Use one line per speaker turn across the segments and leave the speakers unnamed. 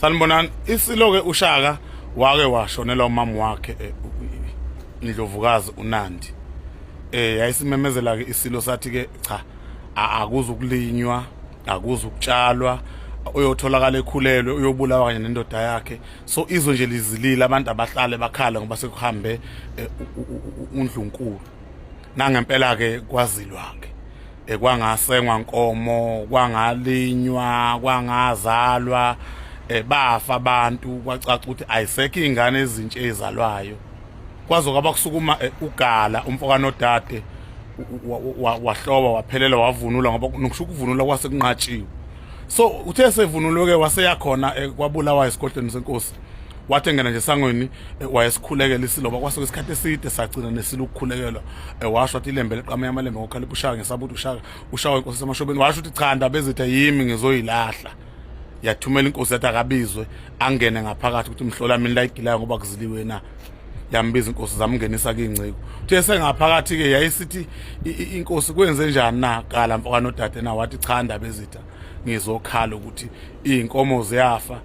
Sanibonani, isilo ke uShaka wake washonelwa umama wakhe indlovukazi uNandi. Yayisimemezela ke isilo sathi ke cha, akuze ukulinywa, akuze ukutshalwa, uyotholakala ekhulelwe uyobulawa kanye nendoda yakhe. So izwe nje lizilile, abantu abahlale bakhala ngoba sekuhambe uNdlunkulu. Nangempela ke kwazilwa ke, kwangasengwa nkomo, kwangalinywa, kwangazalwa, bafa abantu, kwacaca ukuthi ayisekho ingane ezintsha ezalwayo. Kwaze kwaba kusukuma uGala umfoka nodade, wahloba waphelela, wavunula, ngoba nokusho ukuvunula kwase kunqatshiwe. So uthe sevunulwe ke waseyakhona kwabulawa esigodlweni senkosi. Wathi engena nje esangweni, wayesikhulekela isilo, kwase isikhathi eside sagcina nesilo ukukhulekelwa. Washo wathi ilembe leqame amalembe ngokhalipha uShaka, ngesaba ukuthi uShaka ushawa inkosi yasemashobeni. Washo ukuthi cha, ndaba ezitha yimi ngizoyilahla. Yathumela inkosi yathi akabizwe angene ngaphakathi ukuthi mhlola mina la igilayo ngoba kuziliwe na. Yambiza inkosi, zamngenisa kingciko. Uthe sengaphakathi ke yayisithi inkosi, kwenze njani na Gala mfokana odade na? Wathi cha, ndaba ezitha, ngizokhala ukuthi izinkomo ziyafa,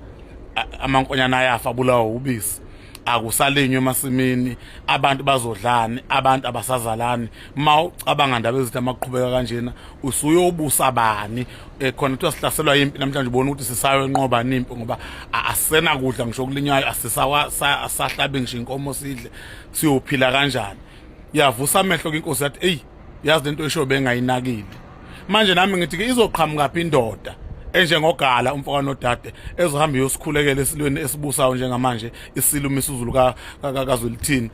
amankonyana ayafa, abulawa ubisi, akusalinywe emasimini, abantu bazodlani, abantu abasazalani. Ma ucabanga ndaba ezithi amaqhubeka kanjena usuyobusa bani? Khona kuthiwa sihlaselwa impi namhlanje, ubona ukuthi sisayo enqoba nimpi ngoba asena kudla ngisho okulinywayo, asisahlabe ngisho inkomo sidle, siyophila kanjani? Yavusa amehlo ke inkosi yathi, eyi, yazi lento esho bengayinakile. Manje nami ngithi ke izoqhamuka phi indoda enjengogala umfoka nodade ezohamba iyosikhulekela esilweni esibusayo njengamanje, isilo uMisuzulu kaZwelithini,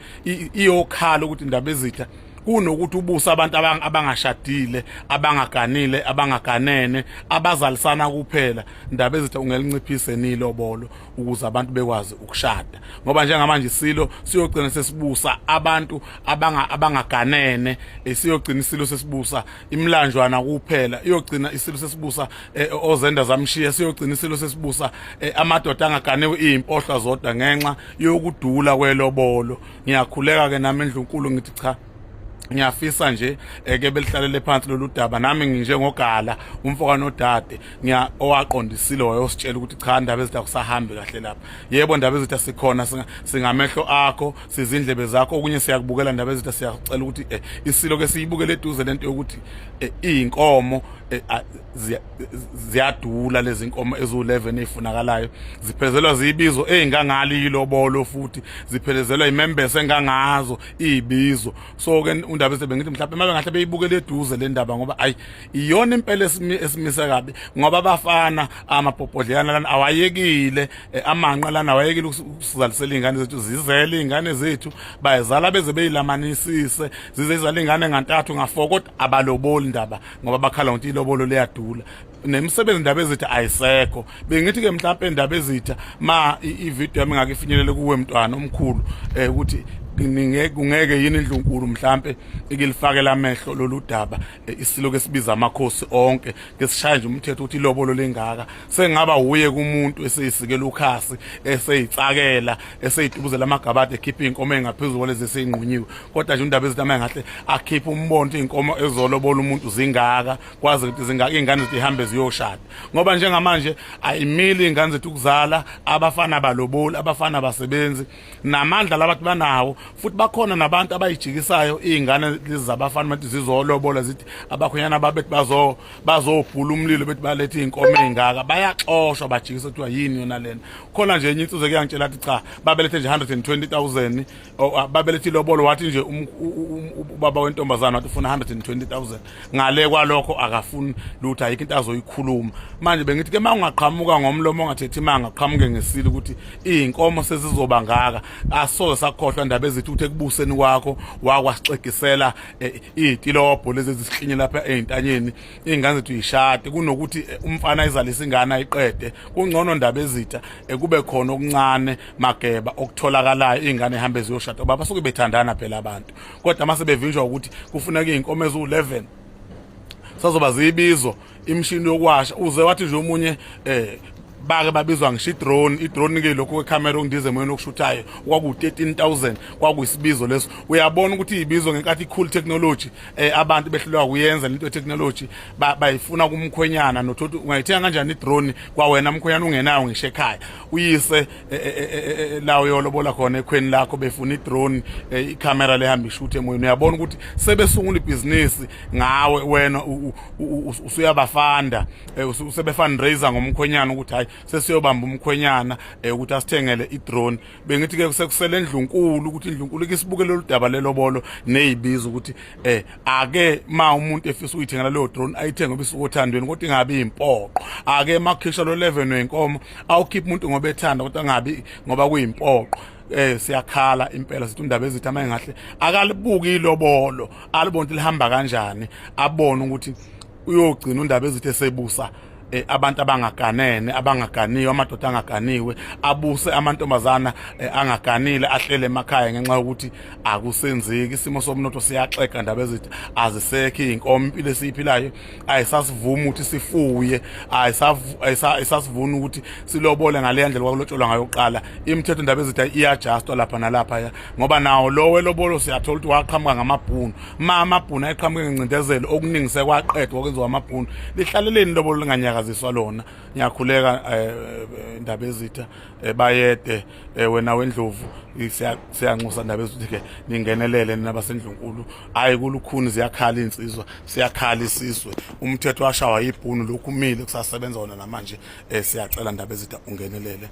iyokhala ukuthi indaba ezitha kunokuthi ubusa abantu abangashadile, abangaganile, abangaganene, abazalisana kuphela. Indaba ezitha, ungelinciphise nilobolo ukuze abantu bekwazi ukushada, ngoba njengamanje isilo siyogcina sesibusa abantu abangaganene, siyogcina isilo sesibusa imilanjwana kuphela, iyogcina isilo sesibusa ozenda zamshiya, siyogcina isilo sesibusa amadoda angaganiwe, izimpohlwa zodwa, ngenxa yokudula kwelobolo. Ngiyakhuleka ke nami endlunkulu, ngithi cha, ngiyafisa nje eke belihlalele phansi lolu daba. Nami nginjengogala umfoka nodade, ngiya owaqondisile wayositshela ukuthi cha, ndaba ezitha, kusahambi kahle lapha. Yebo, ndaba ezitha, sikhona, singamehlo akho, sizindlebe zakho, okunye siyakubukela. Ndaba ezitha, siyacela ukuthi isilo ke siyibukele eduze lento yokuthi izinkomo ziyadula, lezi nkomo eziwu-11 ezifunakalayo ziphelezelwa ziyibizo ey'ngangali yilobolo, futhi ziphelezelwa imembese engangazo iy'bizo. So ke undaba esebe ngithi mhlawumbe uma bengahle beyibukele eduze le ndaba, ngoba ayi iyona impela esimise kabi, ngoba abafana amabhobhodleyana lana awayekile, amanqa lana awayekile ukusizalisela iy'ngane zethu. Zizele iy'ngane zethu, bayizala beze beyilamanisise, zize izale iy'ngane ngantathu, nga-four, kodwa abaloboli ndaba, ngoba bakhala ngokuthi ilobolo liyadula, nemisebenzi indaba ezitha ayisekho. Bengithi ke mhlawumbe indaba ezitha ma ivideo yami ngake ifinyelele kuwe mntwana omkhulu, ukuthi kungeke yini indlunkulu mhlambe ikilifakela amehlo lolu daba, isilo ke sibiza amakhosi onke, ke sishaya nje umthetho ukuthi ilobolo lengaka, sengaba uye kumuntu eseyisikela ukhasi, eseyitsakela, eseyitubuzela amagabade, ekhipha inkomo engaphezulu kwalezi eseyinqunyiwe. Kodwa nje undaba ezithi ngahle akhiphe umbono ukuthi inkomo ezolobola umuntu zingaka, kwazi ukuthi zingaka, iy'ngane zethu ihambe ziyoshada, ngoba njengamanje ayimili iy'ngane zethu ukuzala. Abafana baloboli, abafana basebenzi namandla labantu banawo, futhi bakhona nabantu abayijikisayo iy'ngane lezi zabafana bathi zizolobola, zithi abakhwenyana babethi bazobhula umlilo, bethi balethe iy'nkomo ey'ngaka, bayaxoshwa, bajikisa, kuthiwa yini yona lena. Khona nje enye insizwa kuyangitshela athi cha, babelethe nje 120 000, babelethe ilobolo. Wathi nje ubaba wentombazana wathi ufuna 120 000, ngale kwalokho akafuni lutho, ayikho into azoyikhuluma. Manje bengithi ke uma ungaqhamuka ngomlomo ongathethi imanga, aqhamuke ngesilo ukuthi iy'nkomo sezizoba ngaka. Asoze sakhohlwa ndaba ezithi ukuthi ekubuseni kwakho wakwasixegisela iy'tilobho lezi ezisihlinye lapha ey'ntanyeni, iy'ngane zethu yishade kunokuthi umfana izalise ingane ayiqede. Kungcono ndaba ezitha kube khona okuncane mageba okutholakalayo, iy'ngane ihambe ziyoshada, ngoba basuke bethandana phela abantu. Kodwa mase bevinjwa ukuthi kufuneka iy'nkomo eziwu-11, sazoba ziyibizo, imishini yokuwasha, uze wathi nje omunye Bake babizwa ngisho i-drone. I-drone ke lokhu kwekhamera okundiza emoyeni okushuthayo, kwaku-13000, kwakuyisibizo leso. Uyabona ukuthi iyibizo ngenkathi ikhulu technology, abantu behluleka kuyenza lento ye-technology, bayifuna kumkhwenyana. Nothothi ungayithenga kanjani i-drone kwawena mkhwenyana ungenayo ngisho ekhaya, uyise la uyolobola khona ekhweni lakho, befuna i-drone, ikhamera lehamba ishuthe emoyeni? Uyabona ukuthi sebesungula ibhizinisi ngawe, wena usuyabafanda, usebe-fundraiser ngomkhwenyana ukuthi hayi, sesiyobamba umkhwenyana ukuthi asithengele i-drone. Bengithi ke sekusele endlunkulu ukuthi indlunkulu ke isibuke lolu daba lelobolo neyibiza ukuthi ake ma umuntu efisa ukuyithengela leyo drone, ayithenge ngoba isuka othandweni, kodwa ingabi impoqo. Ake makhishwa lo 11 wenkomo, awukhiphe umuntu ngoba ethanda, kodwa angabi ngoba kuyimpoqo. Siyakhala impela, sithi undaba ezithi ama ngahle akalibuki ilobolo, alibone ukuthi lihamba kanjani, abone ukuthi uyogcina undaba ezithi esebusa abantu abangaganene, abangaganiwe, amadoda angaganiwe, abuse amantombazana angaganile ahlele emakhaya ngenxa yokuthi akusenzeki. Isimo somnotho siyaxega, ndaba ezithi, azisekho iy'nkomo. Impilo esiyiphilayo ayisasivumi ukuthi sifuye, ayisasivuni ukuthi silobole ngaleya ndlela kwakulotsholwa ngayo kuqala. Imithetho, ndaba ezithi, iya-adjustwa lapha nalapha, ngoba nawo lo welobolo siyathola ukuthi waqhamuka ngamabhunu. Ma amabhunu ayeqhamuke ngencindezelo, okuningi sekwaqedwa kwenziwa amabhunu. Lihlaleleni lobolo linganyakaziswa lona? Ngiyakhuleka, indaba ezitha, bayede, wena wendlovu, siyanxusa, ndaba ezithi ke ningenelele nina basendlunkulu. Hayi, kulukhuni, ziyakhala insizwa, siyakhala isizwe. Umthetho washawa ibhunu lokhu umile, kusasebenza wona namanje. Siyacela, ndaba ezitha, ungenelele.